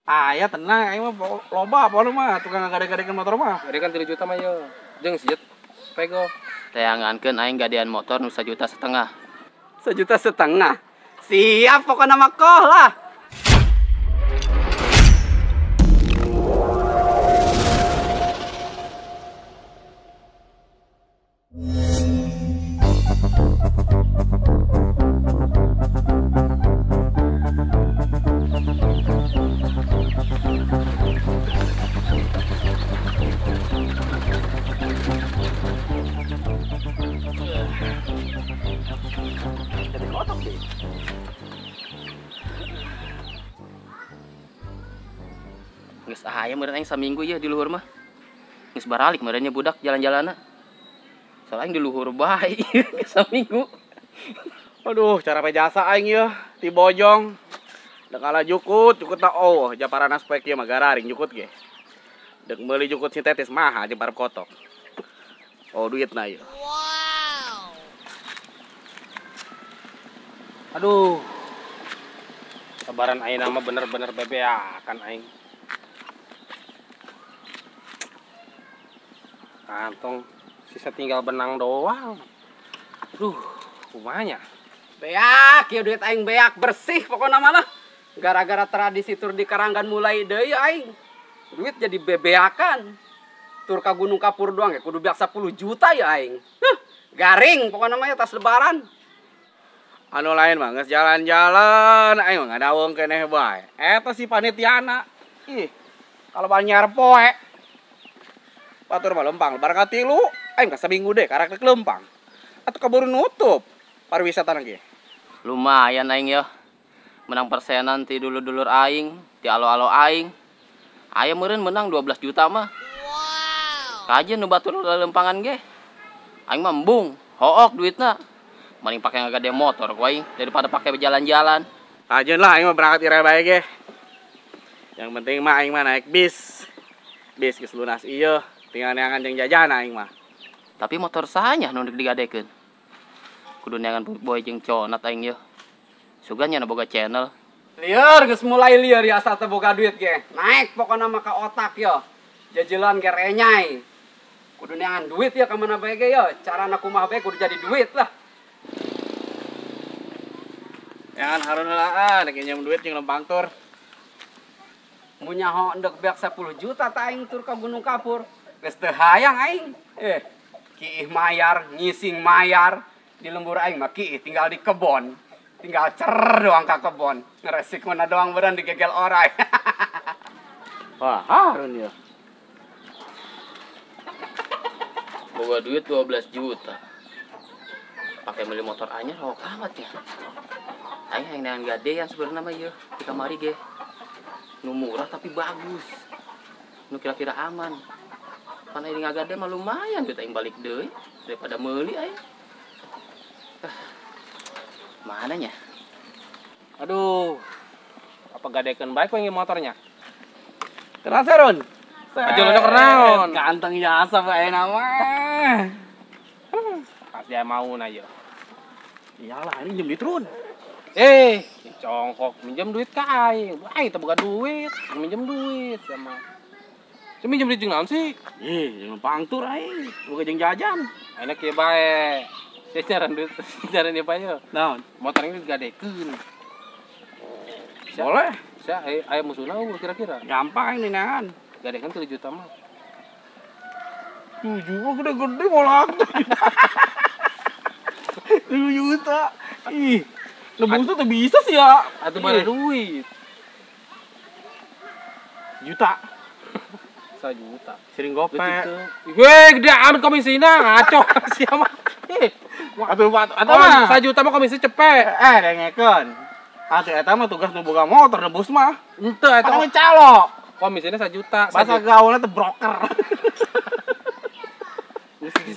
Ah ya tenang, aing mah loba apa mah tukang ngagade-gadekeun motor mah. Gade kan 3 juta mah yo. Jeung sieut pego. Teangankeun aing gadean motor nu 1,5 juta. 1,5 juta? Siap pokokna mah koh lah. Geus aya meureun aing saminggu ieu di luhur mah. Geus baralik meureun nya budak jalan-jalanna. Soalnya aing di luhur bae geus saminggu. Aduh, cara pe jasa aing ieu ti Bojong. Dek kalah jukut, jukut ta oh, japaranas poe kieu mah gararing jukut ge. Dek meuli jukut sintetis mah jeung parep kotok. Oh, duitna ieu. Wow. Aduh. Lebaran ayeuna mah bener-bener bebeakan aing. Kantong sisa tinggal benang doang. Duh, kumanya. Beak, ya duit aing beak bersih pokoknya malah. Gara-gara tradisi tur di Karanggan mulai deui aing. Duit jadi bebeakan. Tur ka Gunung Kapur doang ya kudu beak 10 juta ya aing. Huh, garing pokoknya mah ya tas lebaran. Anu lain mah geus jalan-jalan aing mah ngadaweng keneh bae. Eta si panitiana. Ih, kalau banyar poe. Batur mah lempang lebaran katilu, aing ka saminggu deh karak rek lempang. Atuh keburu nutup pariwisata ge. Lumayan aing ya. Menang persenan ti dulur-dulur aing, ti alo-alo aing. Aya meureun menang 12 juta mah. Wow. Kajeun nu batur lempangan ge. Aing mah embung, hook duitna. Mending pake ngagade motor ku aing daripada pake jalan-jalan. Kajeun lah aing mah berangkat ira bae ge. Yang penting mah aing mah naik bis. Bis geus lunas ieu. Tinggal neangan jeung jajan aing mah. Tapi motor sahanya nu digadekeun. Kudu neangan boy jeung conat aing yeuh. Sugan nya boga channel. Lieur geus mulai lieur ya asa teu boga duit ge. Naik pokona mah ka otak yo. Jajalan ge renyai. Kudu neangan duit ya ka mana bae ge yo. Carana kumaha bae kudu jadi duit lah. Neangan harun heula ah, nek nginjem duit jeung lempang tur. Mun nyaho endek beak 10 juta ta aing tur ka Gunung Kapur. Geus teu hayang aing. Kiih mayar, ngising mayar. Di lembur aing mah kiih tinggal di kebon. Tinggal cer doang ka kebon. Ngeresik mana doang beureun digegel orai. Wah, harun ya. Boga duit 12 juta. Pakai beli motor anyar hok amat ya. Aing hayang neangan gadean sebenarnya mah ieu di kamari ge. Nu murah tapi bagus. Nu kira-kira aman. Pan aing ngagade mah lumayan duit aing balik deui daripada meuli aing. Mananya? Aduh. Apa gadekeun bae ku aing motornya? Kenal Serun? Aja lu kenaon. Ganteng jasa bae nama. Pasti mau na ieu. Iyalah ini minjem duit run. Congkok minjem duit ka aing. Aing teu boga duit, minjem duit sama. Cuma minjem duit jeung naon sih? Ih, jeung lempang tur aing, boga jeung jajan. Enak ieu bae. Sia nyaran duit, nyaran ieu bae. Naon? Motor ini digadekeun. Boleh. Sia aya musuhna eueuh kira-kira. Gampang aing neangan. Gadekeun 3 juta mah. 7 mah gede-gede moal 7 juta. Ih, nebus tuh bisa sih ya. Atuh bare duit. Juta. 1 juta. Sering gope. Weh, gede amat komisina ngaco sia mah. Atuh mah 1 juta mah komisi cepet. Dengekeun. Atuh eta mah tugas nu boga motor nebus mah. Henteu eta mah calo. Komisina 1 juta. Bahasa gaulna teh broker. Mesti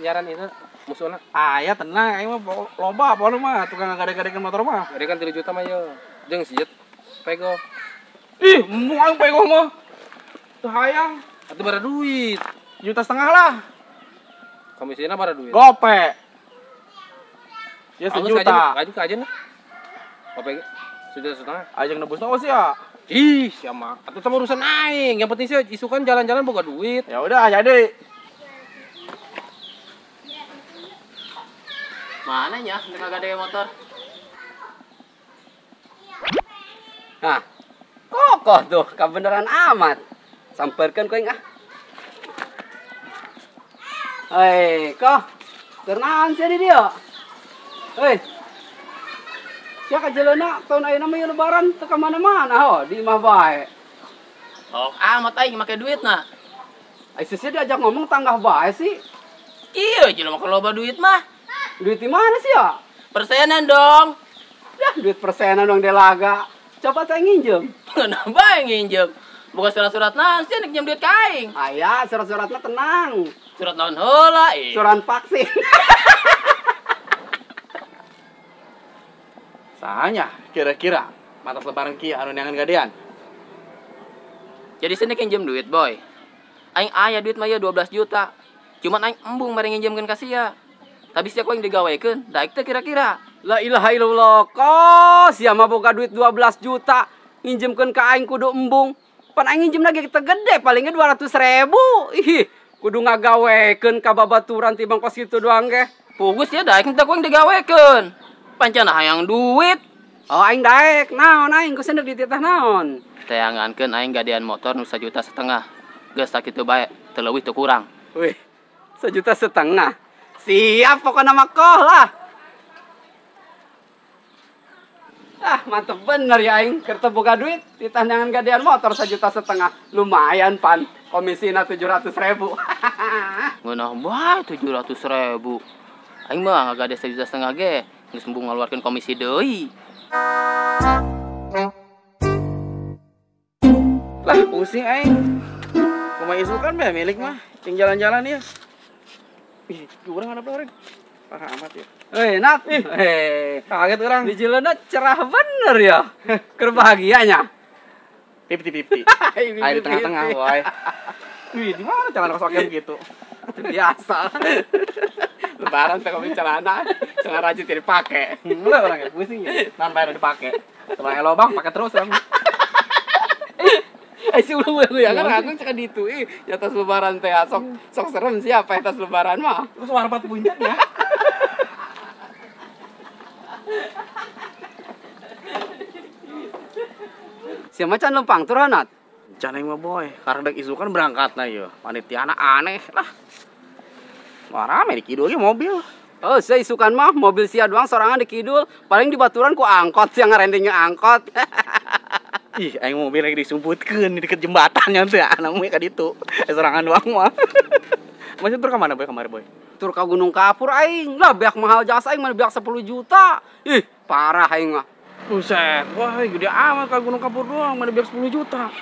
nyaran itu musuhna. Ah ya tenang, aing mah loba apa mah tukang ngagade-gadekeun motor mah. Gade kan 3 juta mah yo. Jeung sieut pego. Ih, embung aing pego mah. Teu hayang. Atuh bara duit. 1,5 juta lah. Komisina bara duit. Gope. Ya 1 juta. Kaju kajen lah. Gope 1,5 juta. Ajeng nebus naon sih ya? Ih, siapa? Atau sama urusan aing. Yang penting sih isukan jalan-jalan boga duit. Ya udah jadi. Mana nya ndek ngagade motor? Nah, kokoh tuh, kebenaran amat. Samperkeun ku aing ah. Hei, koh. Keur naon sia di dieu? Hei. Sia ka jeleuna tahun ayeuna mah ieu lebaran teu ka mana-mana ho, di imah bae. Oh, amat aing make duitna. Ai sia diajak ngomong tanggah bae sih. Iya, jelema kalau loba duit mah. Duit di mana sih ya? Persenan dong. Dah, duit persenan dong delaga. Coba saya nginjem. Kenapa yang nginjem? Bukan surat-surat naon sih nek nginjem duit ka aing. Aya, surat-suratnya tenang. Surat naon heula ih. Surat vaksin. Sahanya kira-kira matas lebaran kieu anu neangan gadean. Jadi sini nginjem duit, boy. Aing aya duit mah ieu 12 juta. Cuman aing embung mari nginjemkeun ka sia. Tapi sia ku aing digawekeun, daek teh kira-kira. La ilaha illallah, kok sia mah boga duit 12 juta, nginjemkeun ka aing kudu embung. Pan aing nginjem lagi kita gede, palingnya 200.000. Ih, kudu ngagawekeun ka babaturan tibang kos kitu doang ge. Pugus ya daek teh ku aing digawekeun. Pancana hayang duit. Oh, aing daek, naon aing ku sendek dititah naon. Teangankeun aing gadean motor nu 1,5 juta. Geus sakitu bae, teu leuwih teu kurang. Wih, 1,5 juta. Siap pokoknya mah koh lah. Ah, mantep bener ya aing. Kerta boga duit, ditandangan gadean motor 1,5 juta. Lumayan pan, komisina 700.000. Ngeunah bae 700.000. Aing mah ngagade 1,5 juta ge, geus embung ngaluarkeun komisi deui. Lah, pusing aing. Kumaha isukan bae milik mah, cing jalan-jalan ya. Ih, urang ada orang. Parah amat ya. Hei, Nat. Hei, kaget orang. Di jeleuna cerah bener ya. Keur bahagianya. 50-50. Ayo di tengah-tengah, boy. Wih, di mana celana kos oke begitu? Biasa. Lebaran teh kopi celana, celana rajin tidak dipakai. Lah orangnya pusing ya. Naon bae dipake. Celana lobang pakai terus orang. Si ulah ya kan aku cek ditu ih, ya tas lebaran teh sok sok serem siapa ya tas lebaran mah. Terus warpat puncak ya. Siapa can lempang tur hanat? Can aing mah boy, karena dek isukan berangkat nah ieu. Panitiana aneh lah. Wah rame di kidul ge mobil. Oh, saya isukan mah mobil sia doang sorangan di kidul, paling di baturan ku angkot yang ngarendingnya angkot. Ih, aing mobil lagi disumputkeun di deket jembatannya teh, anamu ka ditu. Sorangan doang mah. Masih tur ka mana boy kamari boy? Tur ka Gunung Kapur aing. Lah beak mahal jasa aing mah beak 10 juta. Ih, parah aing mah. Buset, wah gede amat ka Gunung Kapur doang mana beak 10 juta.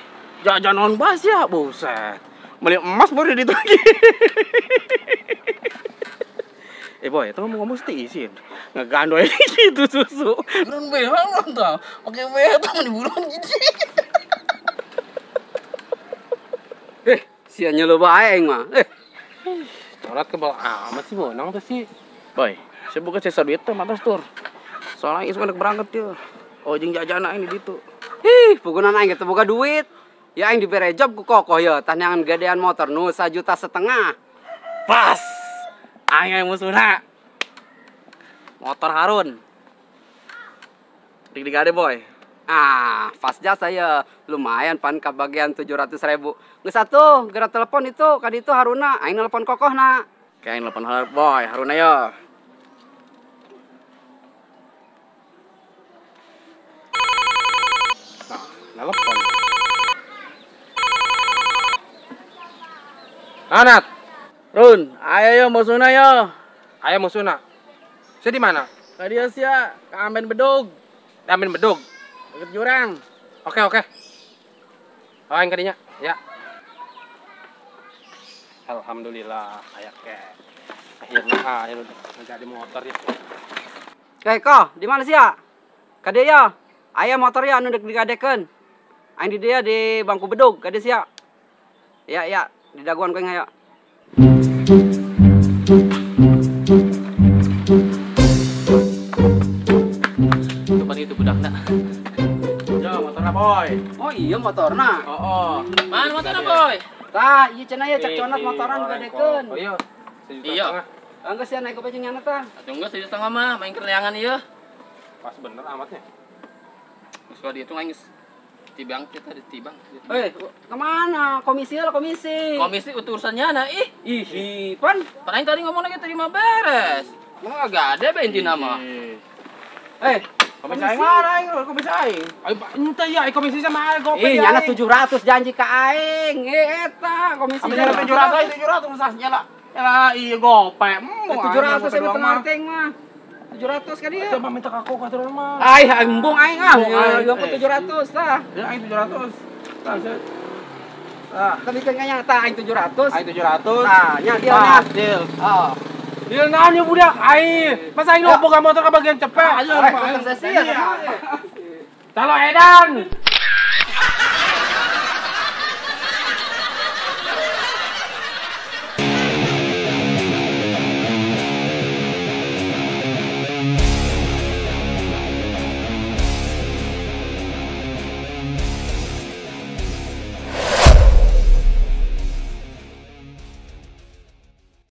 Jajan non bas ya, buset. Beli emas baru di ditu lagi. Boy, itu ngomong-ngomong mesti isin. Ngegandoy gitu susu. Nun BH tau. Pakai BH tuh mau diburuan gitu. Sia nyeluh bae aing mah. Coret kebal amat sih bonang tuh sih. Boy, saya buka sisa duit tuh matas tur. Soalnya isu anak berangkat tuh. Oh, jeung jajan aing di ditu. Ih, pugunan aing teu boga duit. Ya aing dibere job ku kokoh ya, tanyangan gadean motor nu 1,5 juta. Pas. Aing musuhna. Motor Harun. Dik digade boy. Ah, pas jasa ya. Lumayan pan kabagian 700.000. Geus atuh, geura telepon itu ka ditu Haruna, aing nelpon kokohna. Kayak aing nelpon Harun boy, Haruna ya. Nah, nelpon. Anat. Run, ayo yo musuhna yo. Ayo musuhna. Sia di mana? Ka dieu sia, ka Amben Bedog. Amben Bedog. Deket jurang. Oke, oke. Oh, aing ka dinya. Ya. Alhamdulillah, aya ke. Akhirnya ayo mencari motor ya. Hei, koh, di mana sia? Ka dieu ya. Aya motor ya anu dek digadekeun. Aing di dieu di bangku bedog, ka dieu sia. Ya, ya, di daguan ku aing hayo. Tuh pan itu budakna. Ya, motorna Boy. Oh iya motorna. Oh. Mana motorna, Boy? Tah, ieu cenah ya cek conot motoran gadekeun. Oh iya. Sejuta Iya. setengah. Enggeus sia naik gope jeung nyana tah. Atuh geus 1,5 juta mah main kerneangan ieu. Pas bener amatnya. Geus ka dieu aing geus tibang kita ditibang. Eh, kemana? Komisi lah komisi. Komisi urusannya na ih. Ih, pan. Pan aing tadi ngomong lagi terima beres. Mah kagak ada be intina mah. Eh, Komisi aing mana aing? Komisi aing. Ayo ente ya, komisi sama aing gope. Ih, nyana 700 janji ka aing. Eh, eta komisi. Komisi 700 aing 700 masa nyala. Nyala iya gope. 700 saya tengah arting mah. 700 ka dia. Coba minta ka aku ka turun mah. Ai, embung aing ah. Ya 700 tah. Ya aing 700. Tah, tah. Tapi kan nya tah aing 700. Aing 700. Tah, nya dia nya. Deal. Oh. Deal naon ya budak? Aing. Masa aing boga motor ka bagian cepet. Ayo, Pak. Talo edan.